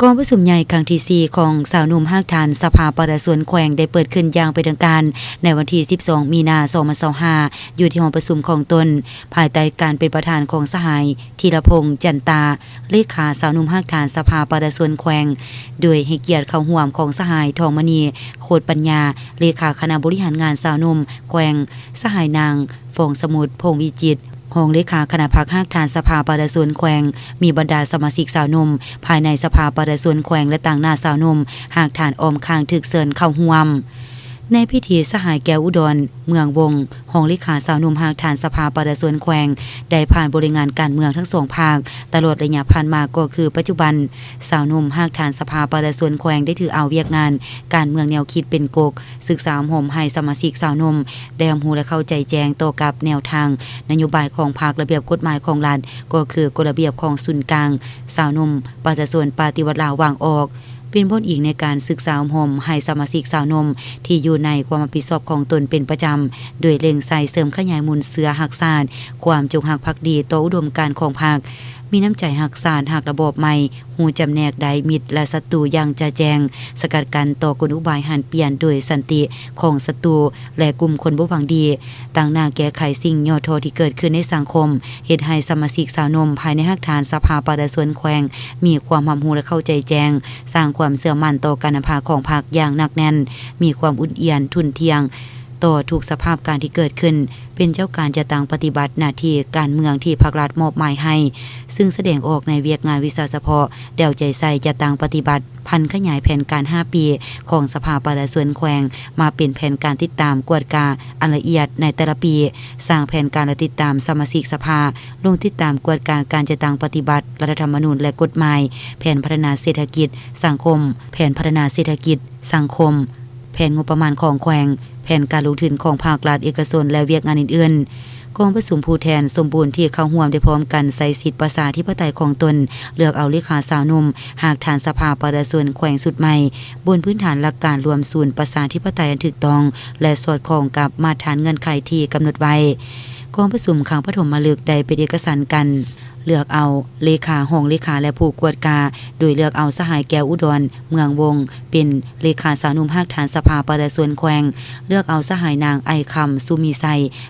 ກອງປະຊຸມໃຫຍ່ຄັ້ງທີສີ່ຂອງຊາວໜຸ່ມຮາກຖານສະພາປະຊາຊົນແຂວງ ໄດ້ເປີດຂຶ້ນຢ່າງເປັນທາງການໃນວັນທີສິບສອງ ມີນາ ສອງພັນຊາວຫ້າ ຢູ່ທີ່ຫ້ອງປະຊຸມຂອງຕົນ ພາຍໃຕ້ການເປັນປະທານຂອງສະຫາຍ ທີລະພົງ ຈັນຕາ ເລຂາຊາວໜຸ່ມຮາກຖານສະພາປະຊາຊົນແຂວງ, ໂດຍໃຫ້ກຽດເຂົ້າຮ່ວມຂອງສະຫາຍ ທອງມະນີ ໂຄດປັນຍາ ເລຂາຄະນະບໍລິຫານງານຊາວໜຸ່ມແຂວງ, ສະຫາຍນາງ ຟອງສະໝຸດ ພົງວິຈິດ ຮອງເລຂາຄະນະພັກຮາກຖານສະພາປະຊາຊົນແຂວງ, ມີບັນດາສະມາຊິກຊາວໜຸ່ມພາຍໃນສະພາປະຊາຊົນແຂວງ ແລະ ຕາງໜ້າຊາວໜຸ່ມຮາກຖານອ້ອມຂ້າງຖືກເຊີນເຂົ້າຮ່ວມ. ໃນພິທີ ສະຫາຍ ແກ້ວອຸດອນ ເມືອງວົງ ຮອງເລຂາຊາວໜຸ່ມຮາກຖານສະພາປະຊາຊົນແຂວງ ໄດ້ຜ່ານບໍລິງານການເມືອງທັງສອງພາກ ຕະຫຼອດໄລຍະຜ່ານມາ ກໍຄືປັດຈຸບັນ ຊາວໜຸ່ມຮາກຖານສະພາປະຊາຊົນແຂວງ ໄດ້ຖືເອົາວຽກງານການເມືອງແນວຄິດເປັນກົກ ສຶກສາອົບຮົມໃຫ້ສະມາຊິກຊາວໜຸ່ມໄດ້ຮັບຮູ້ ແລະ ເຂົ້າໃຈແຈ້ງຕໍ່ກັບແນວທາງນະໂຍບາຍຂອງພັກ, ລະບຽບກົດໝາຍຂອງລັດ ກໍຄືກົດລະບຽບຂອງສູນກາງຊາວໜຸ່ມປະຊາຊົນປະຕິວັດລາວວາງອອກ, ເປັນບ່ອນອີງໃນການສຶກສາອົບຮົມໃຫ້ສະມາຊິກຊາວໜຸ່ມທີ່ຢູ່ໃນຄວາມຮັບຜິດຊອບຂອງຕົນເປັນປະຈຳ, ໂດຍເລັ່ງໃສ່ເສີມຂະຫຍາຍມູນເຊື້ອຮັກຊາດ, ຄວາມຈົງຮັກພັກດີຕໍ່ອຸດົມການຂອງພັກ, ມີນ້ຳໃຈຮັກຊາດ, ຮັກລະບອບໃໝ່, ຮູ້ຈຳແນກໄດ້ມິດ ແລະ ສັດຕູຢ່າງຈະແຈ້ງ, ສະກັດກັ້ນຕໍ່ກົນອຸບາຍຫັນປ່ຽນໂດຍສັນຕິຂອງສັດຕູ ແລະ ກຸ່ມຄົນບໍ່ຫວັງດີ, ຕັ້ງໜ້າແກ້ໄຂສິ່ງຫຍໍ້ທໍ້ທີ່ເກີດຂຶ້ນໃນສັງຄົມ, ເຮັດໃຫ້ສະມາຊິກຊາວໜຸ່ມພາຍໃນຮາກຖານສະພາປະຊາຊົນແຂວງມີຄວາມຮັບຮູ້ ແລະ ເຂົ້າໃຈແຈ້ງ, ສ້າງຄວາມເຊື່ອໝັ້ນຕໍ່ການນຳພາຂອງພັກຢ່າງໜັກແໜ້ນ, ມີຄວາມອຸ່ນອຽນ, ທຸ່ນທ່ຽງຕໍ່ທຸກສະພາບການທີ່ເກີດຂຶ້ນ, ເປັນເຈົ້າການຈັດຕັ້ງປະຕິບັດໜ້າທີ່ການເມືອງທີ່ພັກລັດມອບໝາຍໃຫ້, ຊຶ່ງສະແດງອອກໃນວຽກງານວິຊາສະເພາະ, ແລ້ວໃຈໃສ່ຈັດຕັ້ງປະຕິບັດ, ຜັນຂະຫຍາຍແຜນການຫ້າປີຂອງສະພາປະຊາຊົນແຂວງ ມາເປັນແຜນການຕິດຕາມກວດກາອັນລະອຽດໃນແຕ່ລະປີ, ສ້າງແຜນການ ແລະ ຕິດຕາມສະມາຊິກສະພາ, ລົງຕິດຕາມກວດກາການຈັດຕັ້ງປະຕິບັດລັດຖະທຳມະນູນ ແລະ ກົດໝາຍ, ແຜນພັດທະນາເສດຖະກິດສັງຄົມ, ແຜນພັດທະນາເສດຖະກິດສັງຄົມ, ແຜນງົບປະມານຂອງແຂວງ, ແຜນການລົງທຶນຂອງພາກລັດເອກະຊົນ ແລະ ວຽກງານອື່ນໆ. ກອງປະຊຸມຜູ້ແທນສົມບູນທີ່ເຂົ້າຮ່ວມໄດ້ພ້ອມກັນໃຊ້ສິດປະຊາທິປະໄຕຂອງຕົນ, ເລືອກເອົາເລຂາຊາວໜຸ່ມຮາກຖານສະພາປະຊາຊົນແຂວງຊຸດໃໝ່, ບົນພື້ນຖານຫຼັກການລວມສູນປະຊາທິປະໄຕອັນຖືກຕ້ອງ ແລະ ສອດຄ່ອງກັບມາດຖານເງື່ອນໄຂທີ່ກຳນົດໄວ້. ກອງປະຊຸມຄັ້ງປະຖົມມະລຶກໄດ້ເປັນເອກະສັນກັນ ເລືອກເອົາເລຂາ, ຮອງເລຂາ ແລະ ຜູ້ກວດກາ, ໂດຍເລືອກເອົາສະຫາຍ ແກ້ວອຸດອນ ເມືອງວົງ ເປັນເລຂາຊາວໜຸ່ມຮາກຖານສະພາປະຊາຊົນແຂວງ, ເລືອກເອົາສະຫາຍນາງ ໄອຄຳ ສຸມີໄຊ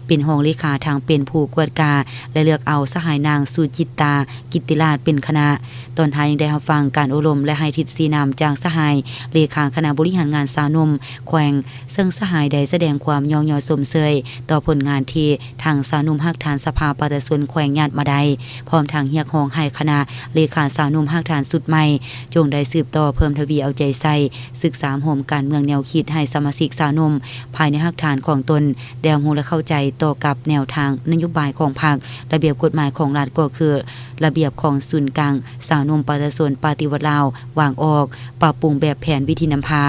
ເປັນຮອງເລຂາ ທັງເປັນຜູ້ກວດກາ ແລະ ເລືອກເອົາສະຫາຍນາງ ສຸຈິດຕາ ກິດຕິລາດ ເປັນຄະນະ. ຕອນທ້າຍຍັງໄດ້ຮັບຟັງການໂອ້ລົມ ແລະ ໃຫ້ທິດຊີ້ນຳຈາກສະຫາຍເລຂາຄະນະບໍລິຫານງານຊາວໜຸ່ມແຂວງ, ເຊິ່ງສະຫາຍໄດ້ສະແດງຄວາມຍ້ອງຍໍຊົມເຊີຍຕໍ່ຜົນງານທີ່ທາງຊາວໜຸ່ມຮາກຖານສະພາປະຊາຊົນແຂວງຍາດມາໄດ້, ພ້ອມທັງຮຽກຮ້ອງໃຫ້ຄະນະເລຂາຊາວໜຸ່ມຮາກຖານຊຸດໃໝ່ ຈົ່ງໄດ້ສືບຕໍ່ເພີ່ມທະວີເອົາໃຈໃສ່ ສຶກສາອົບຮົມການເມືອງແນວຄິດໃຫ້ສະມາຊິກຊາວໜຸ່ມພາຍໃນຮາກຖານຂອງຕົນ ໄດ້ຮັບຮູ້ ແລະ ເຂົ້າໃຈຕໍ່ກັບແນວທາງນະໂຍບາຍຂອງພັກ, ລະບຽບກົດໝາຍຂອງລັດ ກໍຄືລະບຽບຂອງສູນກາງຊາວໜຸ່ມປະຊາຊົນປະຕິວັດລາວວາງອອກ, ປັບປຸງແບບແຜນວິທີນຳພາ,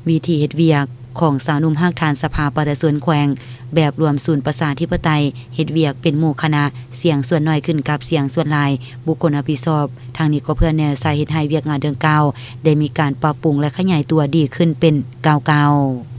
ວິທີເຮັດວຽກຂອງຊາວໜຸ່ມຮາກຖານສະພາປະຊາຊົນແຂວງ ແບບລວມສູນປະຊາທິປະໄຕ, ເຮັດວຽກເປັນໝູ່ຄະນະ, ສຽງສ່ວນໜ້ອຍຂຶ້ນກັບສຽງສ່ວນຫຼາຍ, ບຸກຄົນຮັບຜິດຊອບ. ທັງນີ້ກໍເພື່ອແນໃສ່ເຮັດໃຫ້ວຽກງານດັ່ງກ່າວໄດ້ມີການປັບປຸງ ແລະ ຂະຫຍາຍຕົວດີຂຶ້ນເປັນກ້າວໆ.